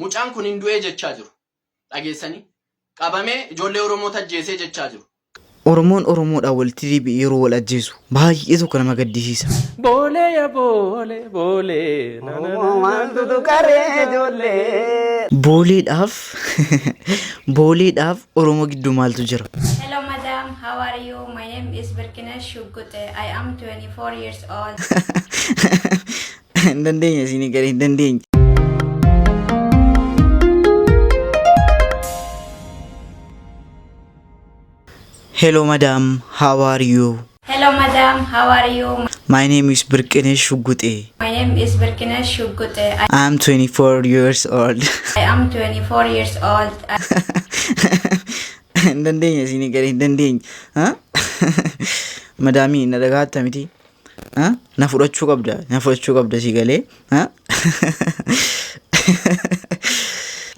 Mucaan kun hin du'ee jechaa jiru. Dhageessanii? Qabamee ijoollee Oromoo tajjeesee jechaa jiru. Oromoon Oromoodhaan walitti deebi'ee yeroo wal ajjeesu baay'ee tokko nama gaddisiisa. Boolee ya boolee boolee. na na na na Maaltu tuqaree ijoollee. Booleedhaaf Booleedhaaf Oromoo gidduu maaltu jira? Hello, madam. How are you? My name is Birkinesh Shugute. I am 24 years old. Hin dandeenye isinii gadi hin dandeenye. Hello madam, how are you? Hello, madam. How are you? My name is Birkinesh Shugute. My name is Birkinesh Shugute. I am 24 years old. I am 24 years old. Hin dandeenye isinii gadi hin dandeenye. Ha? Madaamii na dhagaatta miti. Ha? Na fudhachuu qabda. Na fudhachuu qabda si galee. Ha?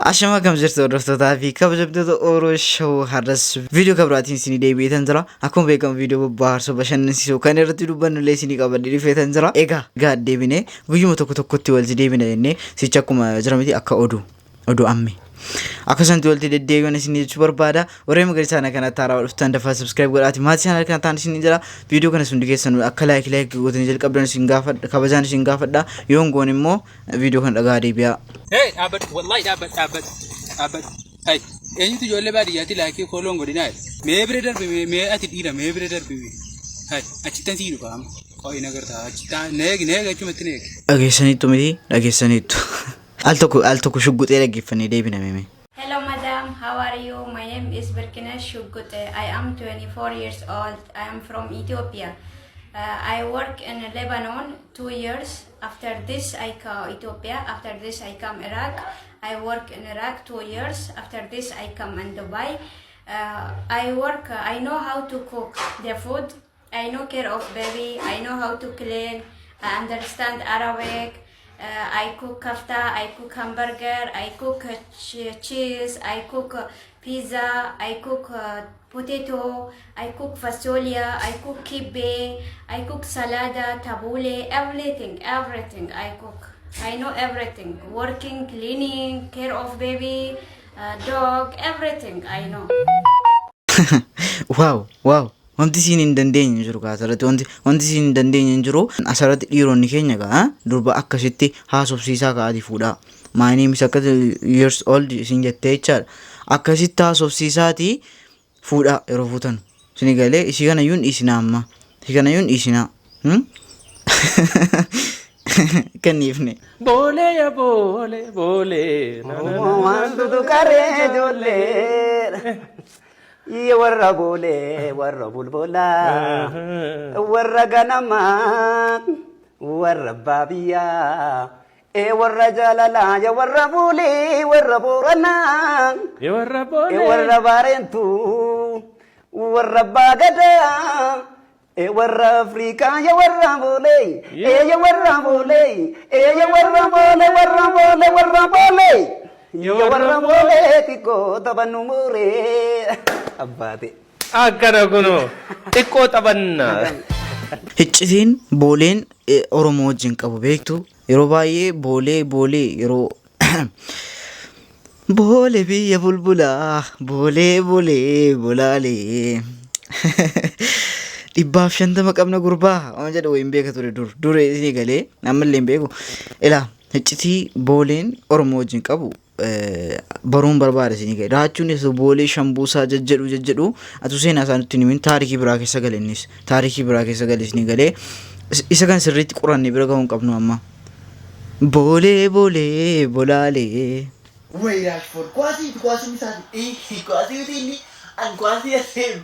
Ashama akkam jirtu hordoftootaa fi kabajamtoota Oro Show har'as viidiyoo kabiraatiin isinii deebi'eetan jira. Akkuma beekamu viidiyoo bobbaarsoo bashannansiisoo kan irratti dubbannu illee isinii qabadhee dhufeetan jira. Egaa deebinee guyyuma tokko tokkotti walitti deebina jennee sicha akkuma jira miti akka oduu. Oduu amme. Akkasumatti walitti deddeebi'an isin jechuu barbaada. Warreen magariisa kana kanatti haaraa dhuftan dafaa subscribe godhaati. Maatii sana kana ta'an isin jira. Viidiyoo kanas hundi keessan akka like like gootanii jalqabdan isin gaafadha. Kabajaan isin gaafadha. Yoon goon immoo viidiyoo kana dhagaa deebi'aa. Hey, dhaabbadhu. Wallahi dhaabbadhu, dhaabbadhu, dhaabbadhu. Hay, eenyutu ijoollee baadiyyaatti laakii kooloon godhinaa? Mee bira darbi, mee mee ati dhiira mee bira darbi mee. Hay, achittan sii dhufa amma. Qo'i na gartaa achittaa na eegi na eegi achumatti na eegi. Dhageessaniittu miti dhageessaniittu. Al tokko al tokko shugguxee dhaggeeffannee deebina meeme. Hello, madam. How are you? My name is Birkinesh Shugute. I am 24 years old. I am from Ethiopia. I work in Lebanon 2 years. After this, I come Ethiopia. After this, I come Iraq. I work in Iraq 2 years. After this, I come in Dubai. I work. I know how to cook the food. I know care of baby. I know how to clean. I understand Arabic. I cook kafta. I cook hamburger. I cook cheese. I cook pizza. I cook potato. I cook fasolia. I cook kibbeh. I cook salada, tabbouleh, everything, everything I cook. I know everything. Working, cleaning, care of baby, dog, everything I know. Wow. Wanti isiin hin dandeenye hin jiru kaa asirratti wanti isiin hin dandeenye hin jiru asirratti dhiironni keenya kaa durba akkasitti haasofsiisaa ka'aati fuudhaa. My name is akka years old isin jettee jechaadha. Akkasitti haasofsiisaati fuudhaa yeroo fuutan. Isin galee isii kana iyyuu hin dhiisinaa amma. Isii kana iyyuu hin dhiisinaa. Kenniifne. Boolee ya boolee boolee. na na na na Maaltu tuqaree ijoollee. Iyya warra boolee warra bulbulaa warra ganamaa warra abbaa biyyaa ee warra jaalalaa ya warra boolee warra booranaa Ya warra ee boolee. warra baareentuu warra abbaa gadaa ee warra Afrikaa ya warra boolee ee ya warra boolee ee ya warra boolee warra boolee warra boolee ya warra boolee xiqqoo taphannu muuree abbaate. Akkana kunoo xiqqoo taphanna. Iccitiin booleen Oromoo wajjin qabu beektu yeroo baay'ee boolee boolee yeroo boolee biyya bulbulaa boolee boolee bolaalee 150 qabna gurbaa waan jedhu wayiin beeka ture dur dur isinii galee ammallee hin beeku ilaa iccitii booleen Oromoo wajjin qabu baruun barbaada isinii galee raachuun isa boolee shambuusaa jajjedhu jajjedhu atu seenaa isaa nutti hin himin taarikii biraa keessa gale innis taarikii biraa keessa gale isinii galee isa kan sirriitti qorannee bira gahuu hin qabnu amma. Boolee boolee bolaalee. Way Rashford kuwaasii kuwaasii isaati kuwaasii miti inni an kuwaasii aseem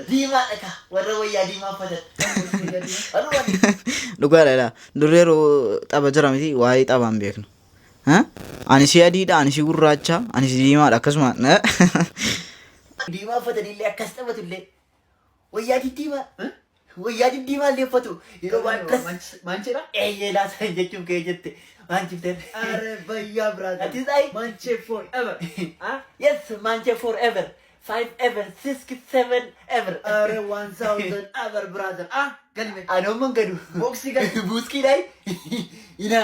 diimaa dhaka warra wayyaa diimaa uffatan. Warra Dhugaadha laa dur yeroo tapha jira miti waa'ee taphaa hin beeknu. Ha? Ani si adiidha, ani si gurraacha, ani si diimaadha akkasuma. Diimaa uffatanii illee akkas taphatu illee wayyaa diddiimaa wayyaa diddiimaa illee uffatu yeroo waan akkas Maancheedha? Eeyyee laata jechuun kee jette Manchester. Are bayyaa brother. That is I. Manche forever. Ah? Yes, Manche forever. Five ever, six, seven ever. Are 1000 ever brother. Ah? Galme. Anoomman gadu. Boxii gali. Buuskiidhaay. Ina.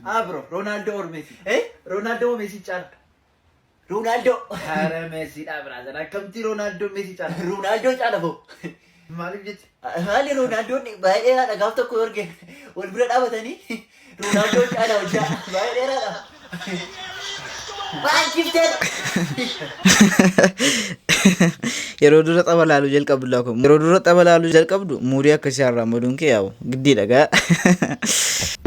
Ah bro, Ronaldo or Messi? Eh? Ronaldo or Messi caala? Ronaldo. Hara Messi dha brother. Akkamti Ronaldo Messi caala? Ronaldo caala boo. Maaliif jechi? Maali Ronaldoon baay'ee dheeraadha gaaf tokko yoo arge wal bira dhaabatanii Ronaldoon caala hojjaa baay'ee dheeraadha. Maal jibteen? Yeroo dura tapha laaluu jalqabdu laa kun. Yeroo dura tapha laaluu jalqabdu muurii akkasii har'aa maduun kee yaa'u giddiidha gaa.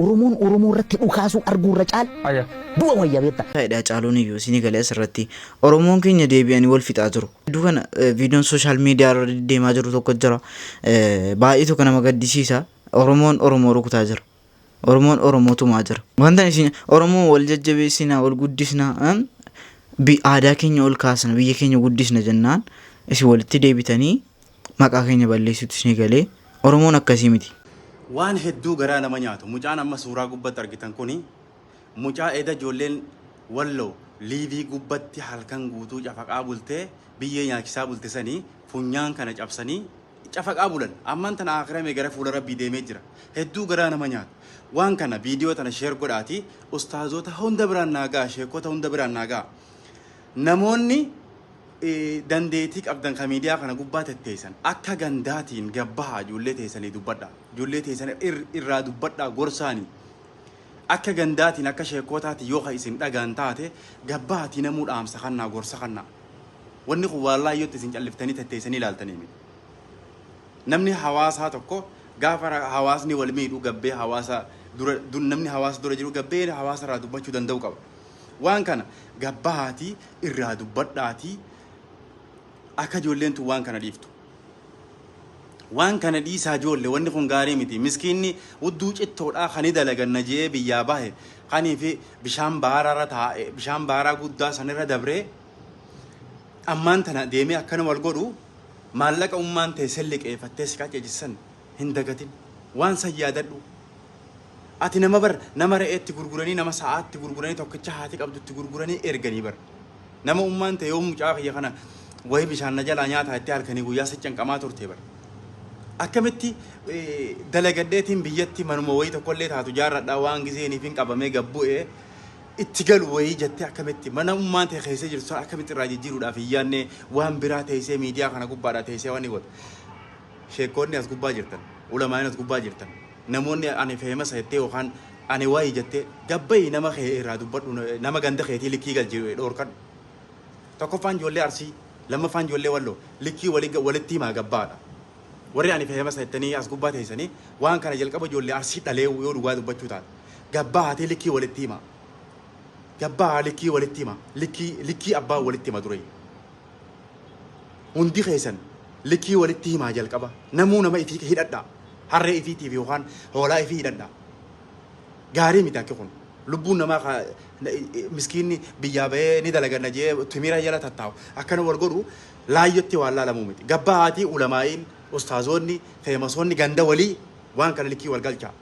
Oromoon Oromoo irratti dhukaasuu arguu irra caala du'a wayya beekta. Faayidaa caaluun iyyuu isinii galee asirratti Oromoon keenya deebi'anii wal fixaa jiru. Hedduu kana viidiyoon sooshaal miidiyaa irra deddeemaa jiru tokko jira. Baay'ee tokko nama gaddisiisa. Oromoon Oromoo rukutaa jira. Oromoon Oromoo tumaa jira. Wanta isin Oromoon wal jajjabeessinaa, wal guddisnaa, aadaa keenya ol kaasna, biyya keenya guddisna jennaan isin walitti deebitanii maqaa keenya balleessuutu isinii galee Oromoon akkasii miti. Waan hedduu garaa nama nyaatu mucaan amma suuraa gubbatti argitan kuni mucaa eda ijoolleen Walloo liivii gubbatti halkan guutuu cafaqaa bultee biyyee nyaachisaa bulte sanii funyaan kana cabsanii cafaqaa bulan amman tana aakiramee gara fuula rabbii deemee jira hedduu garaa nama nyaata waan kana viidiyoo tana share godhaatii ustaazoota hunda biraan naa ga'a sheekota hunda biraan naa ga'a namoonni dandeettii qabdan ka miidiyaa kana gubbaa tetteessan akka gandaatiin gabbahaa ijoollee teessanii dubbadhaa ijoollee teessan irraa dubbadhaa gorsaanii akka gandaatiin akka sheekootaatiin yoo ka isin dhagaan taate gabbahaatii namuu dhaamsa kannaa gorsa kannaa wanni kun waan laayyootti isin calliftanii tetteessanii ilaaltanii miti. Namni hawaasaa tokko gaafa hawaasni wal miidhu gabbee hawaasa dura namni hawaasa dura jiru gabbee hawaasa irraa dubbachuu danda'u qaba. Waan kana gabbahaatii irraa dubbadhaatii akka ijoolleen tun waan kana dhiiftu. Waan kana dhiisaa ijoollee wanni kun gaarii miti. Miskiinni hudduu cittoodhaa kan dalaganna jee biyyaa bahe kanii fi bishaan baaraarra taa'e bishaan baaraa guddaa sanirra dabree ammaan tana deemee akkana wal godhu maallaqa ummaan teessee liqeeffattee si qaceejisan hin dagatin waan san yaadadhu. Ati nama bar nama re'eetti gurguranii nama sa'aatti gurguranii tokkicha haati qabdutti gurguranii erganii bar. Nama ummaan ta'e yoo mucaa kiyya kana wayii bishaan na jalaa nyaataa itti halkanii guyyaa si canqamaa turte bar. Akkamitti dalagadheetiin biyyatti manuma wayii tokkollee taatu jaarradhaa waan gizeeniif hin qabamee gabbu'ee itti galu wayii jettee akkamitti mana ummaan ta'e keessa jirtu sana akkamitti irraa jijjiiruudhaaf hin yaadne waan biraa teessee miidiyaa kana gubbaadhaa teessee waan ni godha. Sheekkoonni as gubbaa jirtan, ulamaa'in as gubbaa jirtan, namoonni ani feemasa jettee yookaan ani waayii jettee gabbayi nama kee irraa dubbadhu nama ganda keetii likkii galchi dhoorkadhu. Tokkoffaan ijoollee Arsii, lammaffaan ijoollee Walloo likkii walitti himaa gabbaadha. Warri ani feemasa jettanii as gubbaa teessanii waan kana jalqaba ijoollee Arsii dhalee yoo dhugaa dubbachuu taate gabbaa haatee likkii walitti himaa. Gabbaa likkii walitti hima. Likkii likkii abbaa walitti hima duree. Hundi keessan likkii walitti himaa jalqaba. Namuu nama ifii hidhadhaa. Harree ifiitiif yookaan hoolaa ifii hidhadhaa. Gaarii miti akki kun. Lubbuun namaa miskiinni biyyaa bahee ni dalaganna jee timira jala tattaa'u. Akkana wal godhu laayyotti waan laalamuu miti. Gabbaa haatii ulamaa'iin ustaazoonni feemasoonni ganda walii waan kana likkii wal galchaa.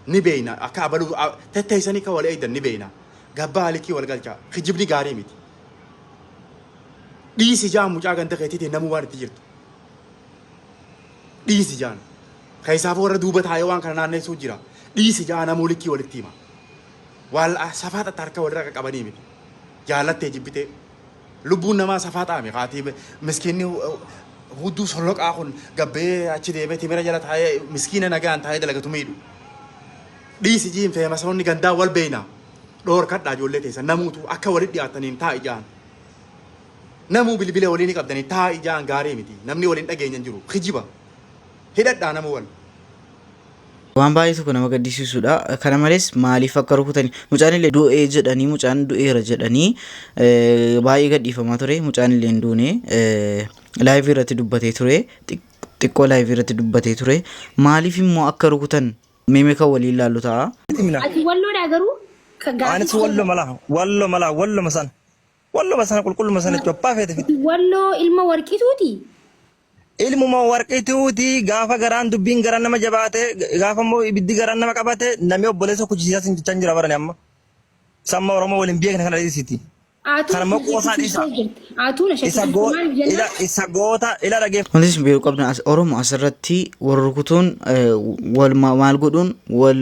Ni beeyna akka abaluu tetteessanii akka wal eegdan ni beeyna. Gabbaa likkii wal galchaa. Kijibni gaarii miti. Dhiisi jaan mucaa ganda keetiitiin namuu waan itti jirtu. Dhiisi jaan. Keessaafuu warra duuba taa'ee waan kana naanneessuu jira. Dhiisi jaan namuu likkii walitti hima. Waan safaa xaxxa harka walirra qaqqabanii miti. Jaalattee jibbitee. Lubbuun namaa safaa xaame kaatii miskiinni hudduu solloqaa kun gabbee achi deemee timira jala taa'ee miskiina nagaan taa'ee dalagatu miidhu. Dhiisi jiin feemasoonni gandaa wal beeyna. Dhoorkadhaa ijoollee teessan namuutu akka walitti dhiyaataniin taa'i jaan. Namuu bilbila walii ni qabdanii taa'i jaan gaarii miti. Namni waliin dhageenya hin jiru. Kijiba. Hidhadhaa nama wal. Waan baay'ee tokko nama gaddisiisudha. Kana malees maaliif akka rukutani mucaan illee du'ee jedhanii mucaan du'eera jedhanii baay'ee gadhiifamaa ture. Mucaan illee hin duune live irratti dubbatee ture. Xiqqoo live irratti dubbatee ture. Maaliif immoo akka rukutan meemee kan waliin ilaallu ta'a. Ati walloodhaa garuu kan gaafii Anis wallo mala wallo mala walluma sana walluma sana qulqulluma sana jechuun abbaa feete fidi. Walloo ilma warqituuti. Ilmuma warqituuti gaafa garaan dubbiin garaan nama jabaate gaafa immoo ibiddi garaan nama qabate namni obboleessa kuchisiisaa sin jechaa hin jira barani amma. Isa amma Oromoo waliin beekne kana dhiisiti. Aatuu Kana immoo qoosaa dhiisa. jirti. Aatuu na Isa shakkisiiste goo maaliif ila jennaan isa goota ila dhageeffadhu. Wanti isin beekuu qabdan as Oromoo asirratti wal rukutuun wal maal godhuun wal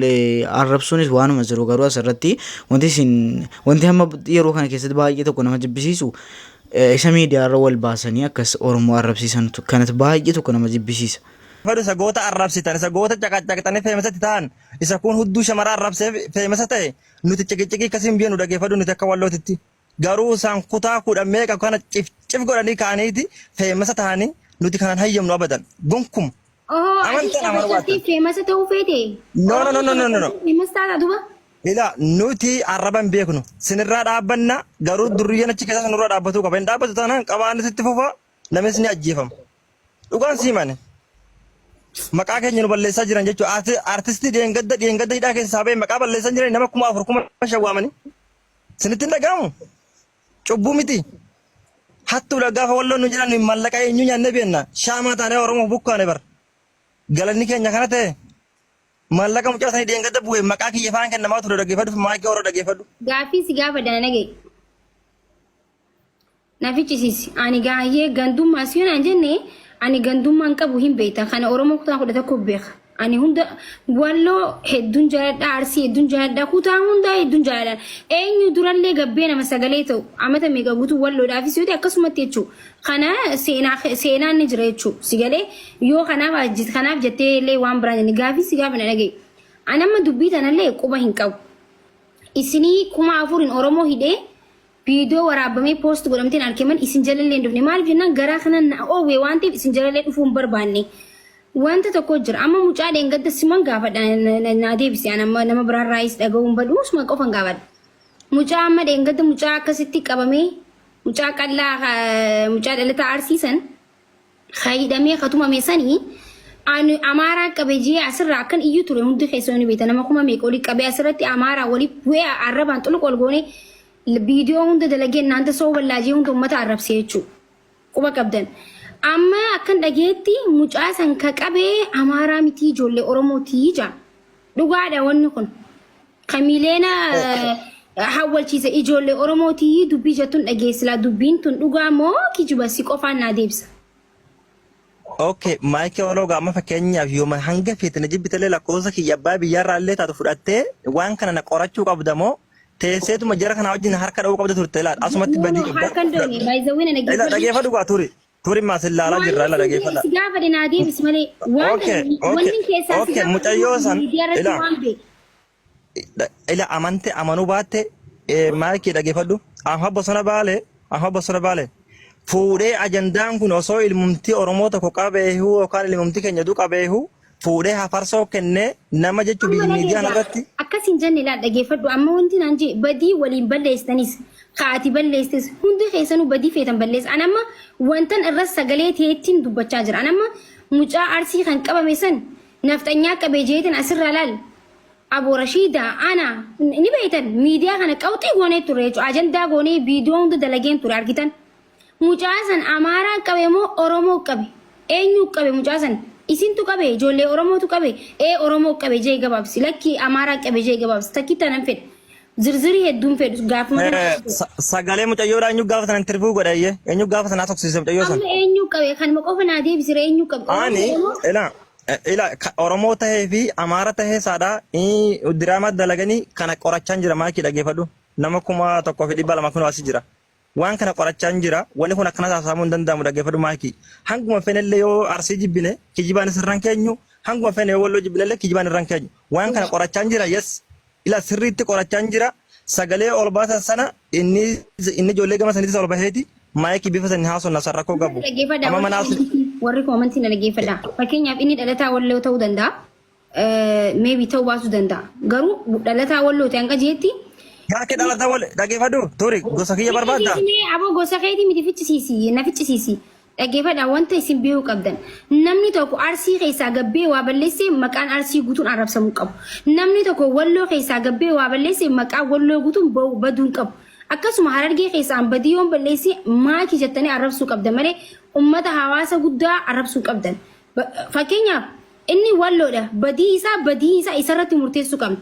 arrabsuunis waanuma jiru garuu asirratti wanti isin wanti hamma yeroo kana keessatti baay'ee tokko nama jibbisiisu isa miidiyaarra wal baasanii akkas Oromoo arrabsiisan kanatu baay'ee tokko nama jibbisiisa. Isa goota arrabsitan, isa goota caqacaqxanii feemesatti ta'an, isa kun hudduu shamaraa arrabsee feemesa ta'e, nuti ciqiciqii akkasii hin beeknu dhageeffadhu nuti akka wallootitti. Garuu isaan kutaa kudha meeqa kana cif cif godhanii ka'aniiti feemesa ta'anii nuti kanan hayyamnu abadan. Gonkuma. Ohoo ati Amantaan amanuu caqacaqxee baattan. feemasa ta'uu feete. No, no, no, no, no, no, no. Feemas taata duba. Ila nuti arraba hin beeknu. Sinirraa dhaabbanna garuu durriyyeen achi keessa nurraa dhaabbatuu qaba. Hin dhaabbatu taanaan qabaan sitti fufa namis ni ajjeefama. Dhugaan sii mane. Maqaa keenya nu balleessaa jiran jechuudha. Artistii dheengadda dheengadda hidhaa keessaa ba'e maqaa balleessaa jiran nama 4000 5000 waamanii. Sinitti hin dhaga'amu? Cubbuu miti. Hattuudha gaafa walloon nu jedhan mallaqa eenyu nyaannee beenna. Shaamaa taanee Oromoo bukkaane bar. Galanni keenya kana ta'e. Maallaqa mucaa sanii dheengadda bu'e maqaa kiyya faan kennamaa ture dhaggeeffadhu maakii warra dhaggeeffadhu. Gaaffii si gaafadha na dhaga'i. Na ficcisiisi. Ani gaayyee gandummaa si naan jenne ani gandummaan qabu hin beekta. Kana Oromoo kutaa 11 beeka. Ani hunda walloo hedduun jaaladha, arsii hedduun jaaladha, kutaa hundaa hedduun jaaladha. Eenyu durallee gabbee nama sagalee ta'u amata meeqa guutuu walloodhaafis yoo ta'e akkasumatti jechuudha. Kana seenaa seenaan ni jira jechuudha. Si galee yoo kanaaf kanaaf jettee illee waan biraan jenne gaafii si gaafa na dhaga'i. Ani amma dubbii tanallee quba hin qabu. Isinii 4000n Oromoo hidhee Viidiyoo waraabamee post godhamteen arke malee isin jalallee hin dhufne. Maaliif jennaan garaa kanan na oowwe waan ta'eef isin jalallee dhufuu hin barbaanne. Wanta tokko jira. Amma mucaa dheengadda siman gaafadha naa deebisi. An amma nama biraarraayis dhaga'uu hin badhu suma qofan gaafadha. Mucaa amma dheengadda mucaa akkasitti qabamee mucaa qal'aa mucaa dhalataa arsiisan ka hidhamee ka tumame sani ani amaaraa qabe jee asirraa akkan iyyu ture hundi keessan ni beekta nama kuma meeqa olii qabee asirratti amaaraa wali bu'ee arrabaan xuluq ol goone viidiyoo hunda dalagee naanta soo wallaajee hunda ummata arrabsee jechuu quba qabdan. Amma akkan dhageetti mucaa san ka qabee amaaraa mitii ijoollee oromootii jaa. Dhugaadha wanni kun. Ka miileena hawwalchiise ijoollee Oromootii dubbii jettuun dhageessilaa dubbiin tun dhugaa moo kijiba si qofaan naa deebisa. Okay, maayikii oloo gaama fakkeenyaaf yooma hanga feete na jibbitellee lakkoofsa kiyya abbaa biyyaarraa illee taatu fudhattee waan kana na qorachuu qabda moo teesseetuma jara kanaa wajjin harka dha'uu qabda turte laal asumatti No, badii no, qabda. harka hin dhoofne. By the way, na Ila dhaggeeffadhu. dhageeffadhu gaa turi turi maas ilaalaa jirra ila Waan dhageeffadha. si gaafadhe naa deebisi malee waan Okay, wanni keessaa si okay, gaafadhu mucayyoo san miidiyaa irratti ila waan beeku. Ila amante amanuu baatte maayikii dhageeffadhu. Amma bosona baale amma bosona baale fuudhee ajandaan kun osoo ilmumti Oromoo tokko qabeehu yookaan ilmumti keenya du qabeehu fuudhee hafarsoo kennee nama jechuun Amma biyya miidiyaan dhageessa. irratti Akkas hin jenne ilaal dhageeffadhu. Amma wanti naan jee badii waliin balleessitanis kaati balleessites hundi keessanuu badii feetan balleessa. An amma wantan irra sagalee teettiin dubbachaa jira. An amma mucaa arsii kan qabame san nafxanyaa qabee jeetin asirraa laal. Abo Rashiida ana ni beektan miidiyaa kana qawxii goonee ture jechuudha. Ajandaa goonee viidiyoo hunda dalageen ture argitan. Mucaa san Amaaraa qabe moo Oromoo qabe? Eenyu qabe mucaa san? Isintu qabe ijoollee Oromootu qabe? Ee Oromoo qabe jee gabaabsi. Lakkii Amaaraa qabe jee gabaabsi. Takkii tanan fedha. Zirzirii hedduun fedhu gaafuma kana. Sagalee mucayyoodhaa eenyu gaafa sana interview godha iyyee eenyu gaafa sana haasofsiise mucayyoo sana. Amma eenyu qabe kanuma qofa naa deebisire eenyu qabe? Ani Oromoo ila ila Oromoo tahee fi Amaara tahee saadhaa diraamaa dalaganii kana qorachaan jira maakii dhageeffadhu nama 1200 kun asii jira. Waan kana qorachaan jira wanni kun akkana taasisamuu hin danda'amu dhaggeeffadhu maakii. Hanguma fenellee yoo arsii jibbine kijibaan isirraan keenyu hanguma fene yoo walloo jibbinellee kijibaan irraan keenyu. Waan kana qorachaan jira yes ila sirriitti qorachaan jira sagalee ol baasan sana inni inni ijoollee gama saniitis ol baheeti maayikii bifa sanii haasofna san rakkoo qabu. Dhaggeeffadhaa Amma warri mana as warri koomantii na dhaggeeffadhaa. Fakkeenyaaf inni dhalataa walloo ta'uu danda'a. Maybe ta'uu baasuu danda'a. Garuu dhalataa walloo ta'e hanga jeetti. Yaake dhalataa wal dhaggeeffadhu turi gosa kiyya barbaadda. Ficcisiisi aboo gosa keetii miti ficcisiisi na ficcisiisi. Dhaggeeffadhaa wanta isin beekuu qabdan. Namni tokko Arsii keessaa gabbee waa balleesse maqaan Arsii guutuun arrabsamuu qabu. Namni tokko Walloo keessaa gabbee waa balleesse maqaan Walloo guutuun baduu hin qabu. Akkasuma Harargee keessaa an badii yoon balleesse maakii jettanii arrabsuu qabdan malee ummata hawaasa guddaa arrabsuu hin qabdan. Fakkeenyaaf inni Walloodha badii isaa badii isaa isarratti murteessuu qabna.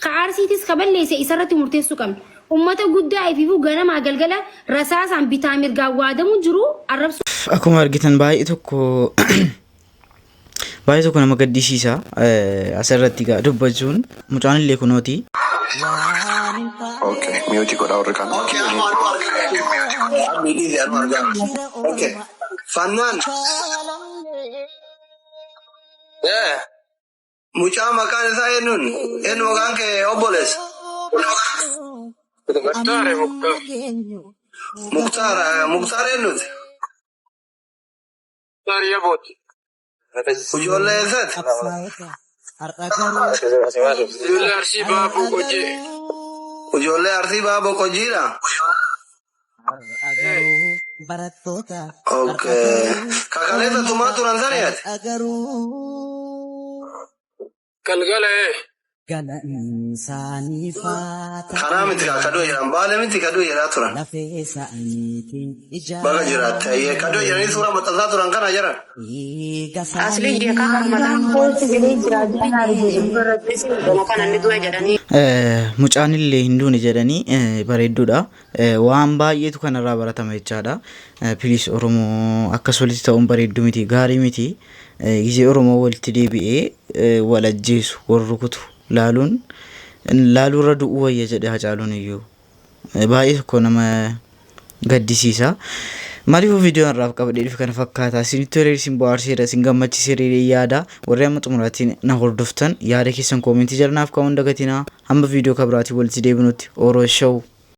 Ka Arsiitis ka balleesse isarratti murteessuu qabna. Ummata guddaa ifiifuu ganamaa galgala rasaasaan bitaa mirgaan waadamu jiru arrabsuu. Akkuma argitan baay'ee tokko baay'ee tokko nama gaddisiisa. Asirratti egaa dubbachuun mucaan illee kunooti. Okay, mute godhaa warri kaan. Okay, amma anuu argaa. Ammi dhiisi anuu argaa. Okay. Fannaan. Mucaa maqaan isaa eenyuun? Eenyu maqaan kee obboleessa? Muktaar Muktaar. Muktaar Muktaar eenyuti? Muktaar Yabooti. Ijoollee eessaati? Ijoollee Arsii Bahaa Boqojjii. Ijoollee Arsii Bahaa Boqojjiidha? Okay. Kakaleessa tumaa turan sani ati? Galgala ee. Kanaa miti kaa kadoo jedhan baale miti kadoo jedhaa turan. Baga jiraatte ayyee kadoo jedhanii suuraa maxxansaa turan kana jedhan. Asli jeeqaa harmataan kana inni du'e jedhanii. Mucaan illee hin duune jedhanii bareedduudha. Waan baay'eetu kanarraa baratama jechaadha. Please Oromoo akkas walitti ta'uun bareedduu miti gaarii miti. Gizee Oromoo walitti deebi'ee wal ajjeesu wal rukutu laaluun laaluurra du'uu wayya jedhe Hacaaluun iyyuu. Baay'ee tokko nama gaddisiisa. Maaliifuu viidiyoon har'aaf qabadhee dhufe kana fakkaata. Isinitti toleera isin bohaarseera isin gammachiiseera jedhee yaada. Warri amma xumuraatti na hordoftan yaada keessan koomentii jala naaf kaa'uu hin dagatinaa. Hamma viidiyoo kabiraatiin walitti deebinutti Oro Show.